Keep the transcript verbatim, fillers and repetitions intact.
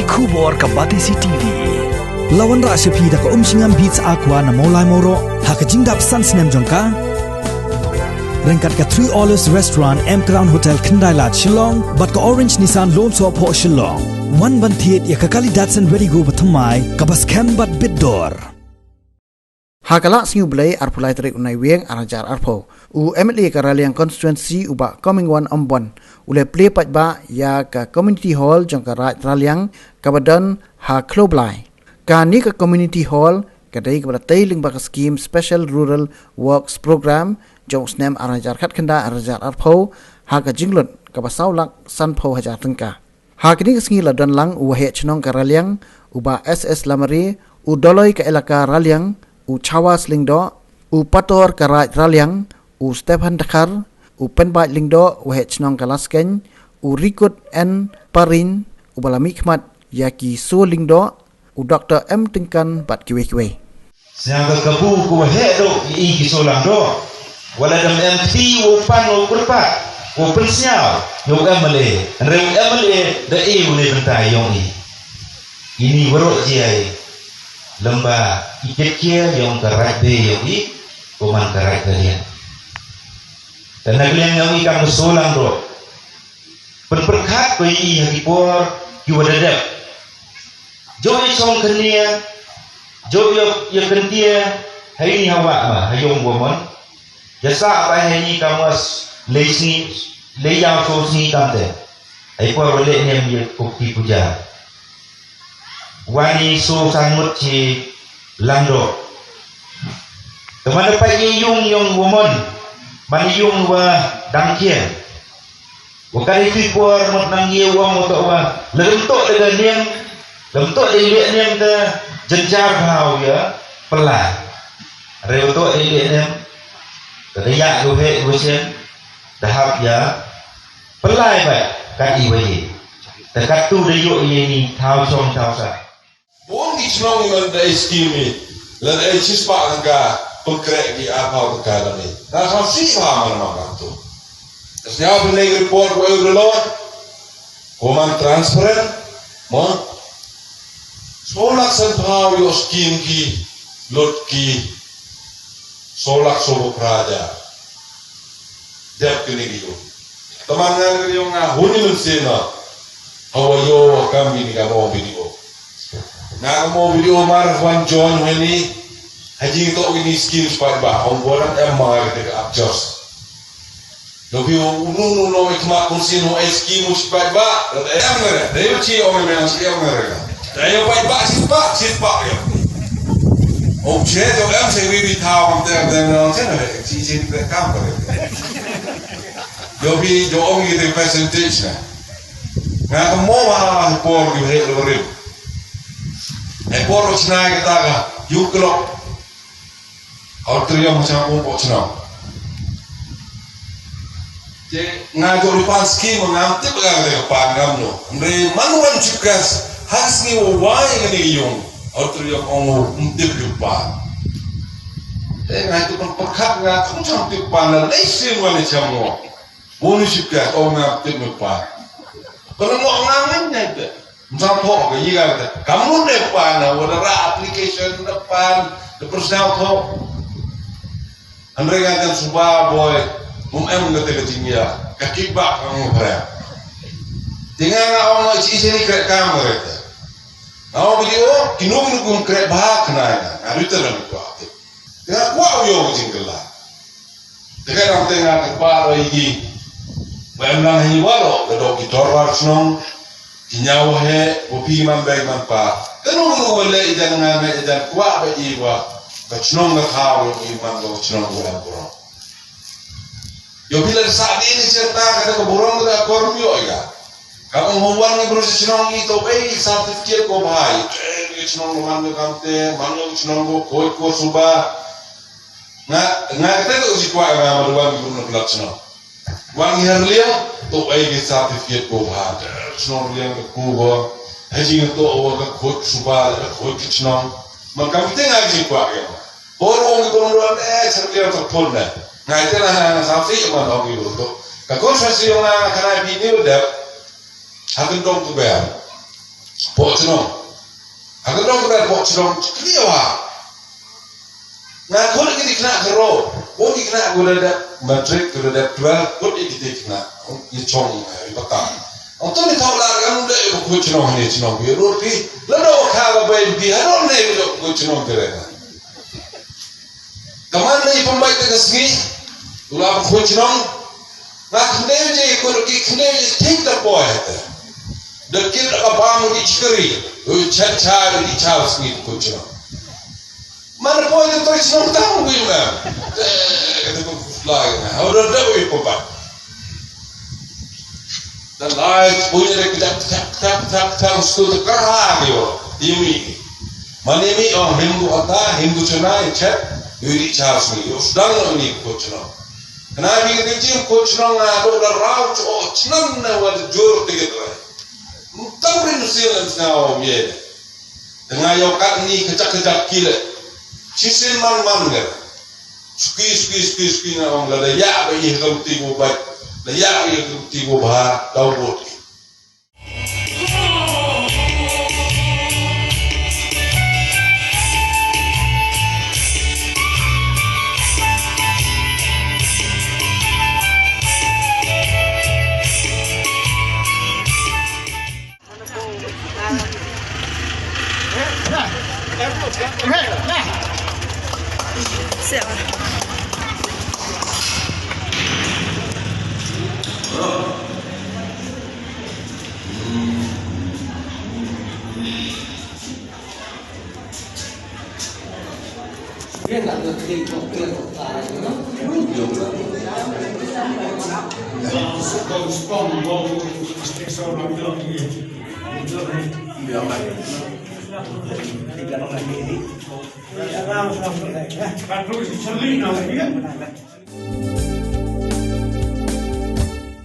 Khubor ka Batesi T V. La wanrah sha phi da ka Umshngam Beats Aqua na Mawlai Mawroh ha ka jingdap san snem jong ka. Ryngkat ka Three Olives Restaurant, M Crown Hotel, Khyndai Lad, Shillong, bad ka Orange Nissan Lumsohphoh, Shillong. Wan ban thied ïa ka kali Datsun Redi-GO bathymmai kaba skhem bad bit dor. Ha ka Lad Sngi U Blei arphew lai tarik u Naiwieng ar hajar arphew, u M L A ka Raliang Constituency u Bah Comingone Ymbon u la plie paidbah ïa ka Community Hall jong ka Raid Raliang kaba don ha Khlawblai. Kane ka Community Hall ka dei kaba la tei lyngba ka skhim Special Rural Works Programme jong u snem ar hajar khatkhyndai ar hajar arphew ha ka jinglut kaba saw lak sanphew hajar tyngka. Ha kane ka sngi la don lang u Waheh Chnong ka Raliang u Bah S S Lamare, u Doloi ka Elaka Raliang u Chawwas Lyngdoh, u Pator ka Raid Raliang u Stephan Dkhar, u Penbait Lyngdoh Waheh Chnong ka Laskeiñ, u Rikut N Parin uba la mihkhmat ïa ki Soo Lyngdoh, u Doktor M Tyngkan bad kiwei kiwei. Sngewbha kabu ku Waheh doh ïa i ki Soo Lyngdoh. Wat la dang em kti u pan u kyrpad u pynsngew ïa u M L A. Hynrei u M L A da e u ne bynta ïong i. Ini waroh jiai lem bad i kit kia ïong ka Raid Bay ïong i, ko man ka Raid Raliang. Te na ka liang ïong i kam ka Soo Lyngdoh. Pynpyrkhat ko ïa i ha ki por ki wa da dep. Jong i chong kania, jong i ya kentia, ha ini ha wa ma, ha ïong wa mon. Ïa sa ba ha ini kam was lei sngi, lei ïa so sngi kam te. Ai por wa leh nem ïa ko ki puja. Wani so san mut chi Lyngdoh. Te man da pa i yung yung wa mon, man i yung wa dang kian. Wa ka dei ki por mut nang ye wa mo to wa. Lem to de ga nem, lem to de le nem de jenjar bhau ya pelai. Re to de le nem. Ka de ya go he go chen. Da hap ya pelai ba ka i wa ye. Da ka tu de yo ye ni thau chong thau sa. Bun ki chnong i man da i skim i. Lada i chispah ka pengkrek ki apau ka lani. Na sa si ba man man tu. Snya benda report wa i relot. Ko man transparent. Mo. Solak san pau yo skim ki. Lot ki. Solak sobo praja. Dep kini ki yo. Teman ngan kini yo nga huni men sena. Hawa yo kam kini ka mo video. Nga ka mo video mar wan John huni. Haji to kini skin spike ba. Ong boran em mar ke ka abjos. Lo bi unu unu no ik ma kun sin ho skin spike ba. Em ngere. Dei chi ong em si em ngere. Dei yo pai ba si ba si ba yo. Ong che yo em se wi bi tao am te am te no se na. Chi chi bi kam ba. Yo bi yo ong i the percentage na. Nga ka mo wa por ki he lo rim. He por lo chna ka ta ka yu klok. Auditorium chang pung po chna. Te nga jo ri pan skim nga tip ga ga pan ngam no. Mre man wan chikas has ni wa wai ga ni yung. Auditorium ong tip yu pan. Te nga tip pan pakat nga kum chang tip pan la lei sim wan chang mo. Bun i shipka ong nga tip me pa. Kalau mo nga ngan ne te. Msa pho ka yi ga te. Kamu ne pa na wa da ra application da pan da personnel pho. Andre nga kan suba boy. Mum em nga te ka jingya. Ka kick back ka mu pre. Tinga nga ong nga chi chi ni kre kam re te. Nga ong video kinu kinu kum kre ba kna nga. Nga rita na mi pa. Te nga kwah u ïoh ka jingkylla. Te ka dang te nga kyrpad ïa ki. Ba em lang hi waroh ka dok ki dorbar chnong. Ki ñiaw he, u pi man beg man pa. Te nung nung wa leh i jan nga me i jan kwah ba i wa. Ka chnong ka thaw ïa i man ka chnong u em burom. Ïoh phi la sa di ni certa ka da ka burom ka da kor ïoh ïa. Ka ong hong wan ngi bru chnong i to ei certificate ko bhai. Ei chnong man ka kam te, man ka chnong ko koi ko suba. Nga, nga kata tu si kuat nga ma duan ki guna pelak seno. Wan ngi har liang, tu ai ki certificate ko bha. Seno liang ko ko. Haji tu wa ka khut suba, ka khut ki seno. Man kam te nga si kuat ya. Por ong ki guna duan, eh, sar liang tak pun dah. Nga ite na sa si man ong ki guna tu. Ka kon sa si ong na kana bi ni udah. Hakan tong tu bayar. Pok chnong. Haka dong ka pok chnong kli wa. Nga khot ki dikna ka ro. Ko dikna ko da dep matric, ko da dep twelve, khot ki dikna. Ni chong ni pata. Ang tu ni tau la kan de ko chnong ni chnong bi ro pi. La do ka ba bai bi ha do ne ko chnong kre. Kaman na i pynbeit ka sngi, u la ba khun chnong, nga khyndew je, i kut ki khyndew je, thik da poi hata. Da kit da ka bam u di chkri, u chat cha, u di cha u sngi khun chnong. Man da poi da toi chnong tang u i ma. Eh, kata ko lai na, u da da u i pynbeit. Da lai, punya da kejap, kejap, kejap, kejap, kejap, mesti tu kerah dia. Dia mi. Mana mi orang Hindu kata, Hindu cina, chat, yuri chas mi. Yo, sedang ni ko cina. Kena bi kejim ko cina ngadu da rau, cho, cina na wal jur tiga tu. Entah rin sil na sngau ye. Tengah yo kat ni kejap-kejap kile. Chisin man-man ke. Suki, suki, suki, suki nga ong lada ïa ba ïa ka luti ko bait. Lada ïa ba ïa ka luti ko bha, dau bot.